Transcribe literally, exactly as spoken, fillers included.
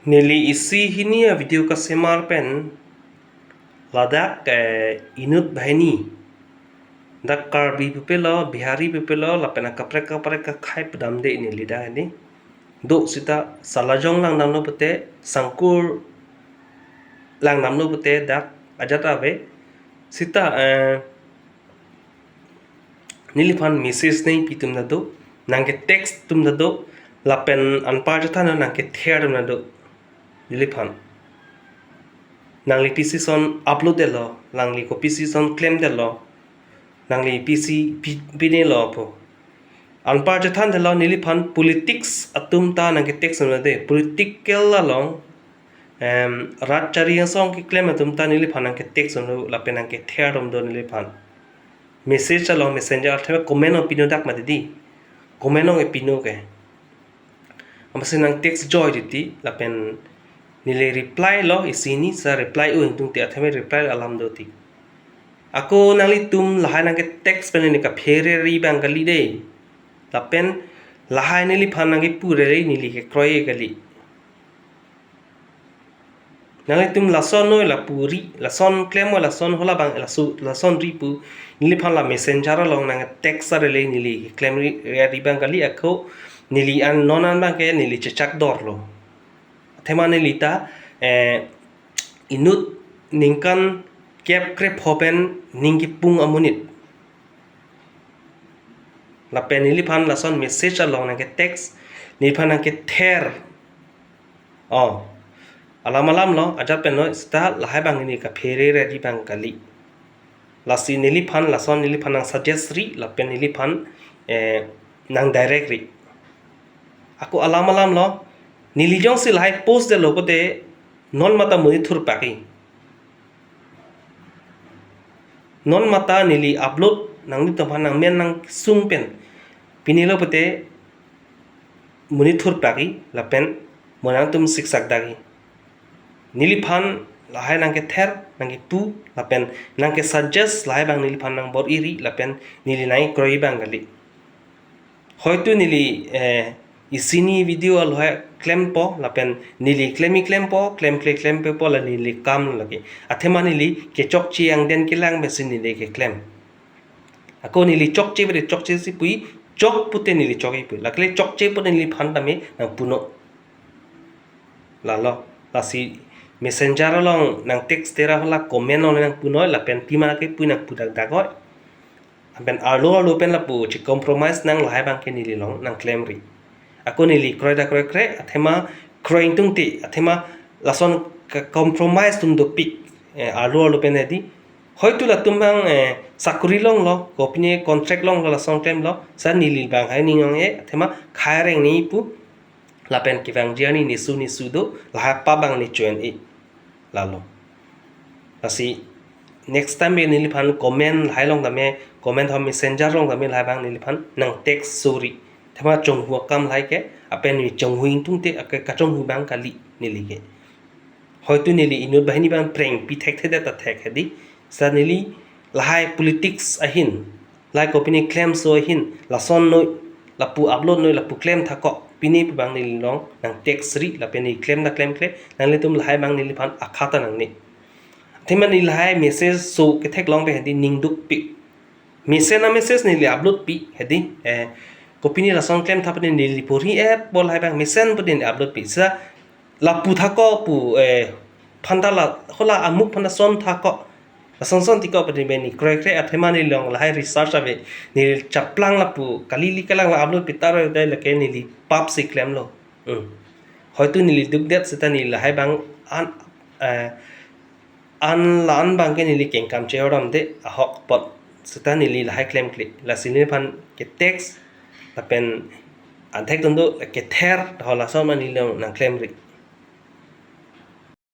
Neli isi hini a-video kasemar pen ladak, eh, inut banghini, dak Karbi pupelo, Bihari pupelo, lapen akaprek kaprek akhei pudamde neli dak hini. Do sita Salajong langdamlo pute, Sangkur langdamlo pute dak ajat ave. Sita, eh, neliphan message nangpi atum ta do, nangke-text atum ta do, lapen anpar chethan nangkether atum ta do. Neliphan, nangli pisi ason upload detlo, nangli kopisi ason klemdetlo, nangli pisi pi-, pinelo pu. Anpar chethandetlo, neliphan politics atum ta nangke-text atum ta do. Political along, em, rat chari asong keklem atum ta neliphan nangke-text atum ta do, lapen nangkether atum do neliphan. Message along, messenger, athema comment along pino dak mati di. Comment along pino ke. Amatsi nang-text joy titi, lapen neli reply lo, isi hini sa reply un tung ti, athema reply alam do ti. Ako nanglitum lahai nangke-text pen neli kaphere ri abang kali de. Lapen lahai neliphan nangkepu re neli kekroi kali. Nanglitum lason noi lapu ri, lason klem o, lason hola abang, laso, lason ri pu, neliphan la messenger along nang-text arele neli klem ri, ri abang kali. Ako neli an non an abangke neli chechak dorlo. Athema neli ta, eh, inut ningkan kep krepho pen ning kipung amonit. Lapen neliphan lason message along nangke-text, neliphan nangkether. Oh, alam alam lo, ajat pen noi, sita lahai abang neli kaphere ri abang kali. Lasi neliphan lason neliphan nang-suggest ri, lapen neliphan, eh, nang-direct ri. Ako alam alam lo, neli jongsi lahai post detlo pute, non mata monit thurpak i. Non mata neli upload nanglitum aphan nangmen nangsung pen pinelo pute monit thurpak i, lapen mo nangtum siksak dak i. Neliphan lahai nangkether, nangkepu, lapen nangke-suggest lahai abang neliphan nangbor-i ri, lapen neli nangkekroi abang kali. Hoitu neli, eh, isi hini video along hai klempo, lapen neli klem i klempo, klemkle klempepo, la neli kam lagi. Athema neli kechokche angdeng kelang pensi neli keklem. Ako neli chokche pute chokche si pu i, chok pute neli chok-i pu i. Lakle chokche pute neliphan tame nangpunon. Lalo, lasi messenger along nang-text tera hola comment along nangpunon, lapen pima kepu nangpu dak dak oi. Lapen arlo arlo pen lapu che-compromise nang lahai abangke neli along nangklem ri. Ako neli kroi ta kroikre, athema kroi tung ti, athema lason ke-compromise atum dopik, eh, arlo arlo pen di. Hoitu latum abang, eh, sakuri longlo, kopine contract longlo, lason klemlo, sa neli abang hai ning ong-e, athema khei areng ne pu, lapen kevangji arni nesu nesu do, lahai pa abang ne cho-en-e. Lalo. Lasi next time neliphan comment lahai along tame, comment ha messenger along tame lahai abang neliphan nang-text so ri. Athema chonghu akam lahai ke, lapen neli chonghu ingtung te, ake kachonghu abang kali neli ke. Hoitu neli inut banghini abang preng pi thekthedet ta thek hedi. Sa neli lahai politics ahin, lahai kopine klemso ahin, lason noi, lapu upload noi, lapu klem thakok, pine pu abang neli along nang-text ri, lapen neli klem ta klemkle, nanglitum lahai abang neliphan akha ta nangne. Athema neli lahai message so ketheklong pen hedi ning dukpik. Mesen a-message neli upload pi hedi, eh, kopine lason klem tha pute neli porhi-etpo lahai abang, mesen pute neli upload pi. Sa lapu thakok pu, eh, aphanta la, hola amuk aphanta son thakok, lason son tikok pute neli kroikre, athema neli along lahai research ave, neli chaplang lapu, kalili kalang la upload pi ta roi dai lake neli pap si klemlo. Hmm. Hoitu neli dukdet seta neli lahai abang an, eh, an la an abangke neli kengkam che-oram de ahok apot. Seta neli lahai klemkle. Lasi neliphan ke-text, lapen anthek atum do kether, ho lason ma neli along nangklem ri.